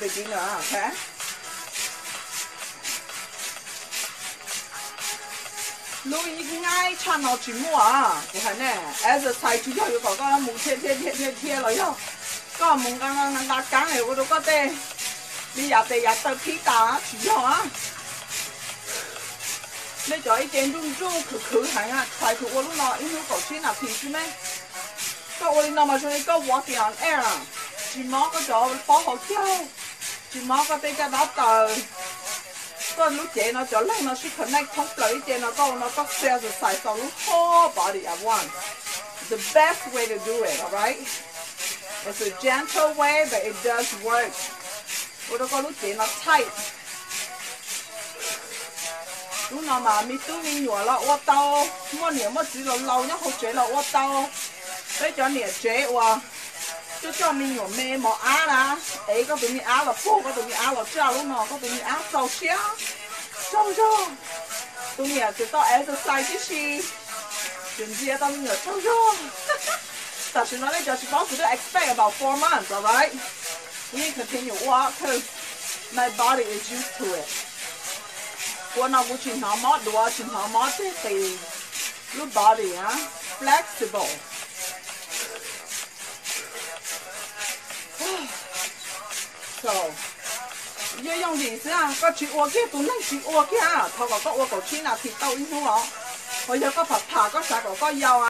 Beginner, okay. Lub nyaib tshaj no tsis muaj, kuv hais ne, exercise tsis yog yuav kom koj mus dhia dhia dhia dhia los yog koj mus nqa nqa nqa nqa kaab ua rau koj tej li yam tes yam taw phib tas, tsis yog. Nej cov ib ce nruj nruj khwv khwv heev, try to ua lub no ib hnub kaum tsib nas this xwb ne. Koj ua li no mas zoo li koj walking on air, tsis mob koj cov plaub hau caug, tsis mob koj tej caj dab taws. Koj lub cev no cov leeg no sib connect thoob plaws ib ce no, koj ua no koj exercise tau lub whole body at once. The best way to do it, alright? It's a gentle way, but it does work. Ua rau koj lub cev no tight. Lub no mas me tub me nyuam los ua tau, muaj niam muaj txiv los laus nyob hauv tsev los ua tau. Peb cov niam tsev uas coj coj me nyuam me mos ab na, ev koj tus me ab los puag koj tus me ab los tsa lub no, koj tus me ab txaus siab tsaug zog. Tus niam tsis tau exercise tib si, tsis ntxias tau me nyuam tsaug zog. Tam sim no nej cov tsis paub kuv twb expect about four months, alright? We need to continue walk 'cause my body is used to it. Ua no kuv tsis hnov mob duav tsis hnov mob tej qis, lub body a flexible. So, yog yooj yim xwb, koj tsis ua kiag tus neeg tsis ua kiag, thov kom koj ua kaum tsib nas this tau ib hnub os. Ho yog koj pham pham koj xav kom koj yau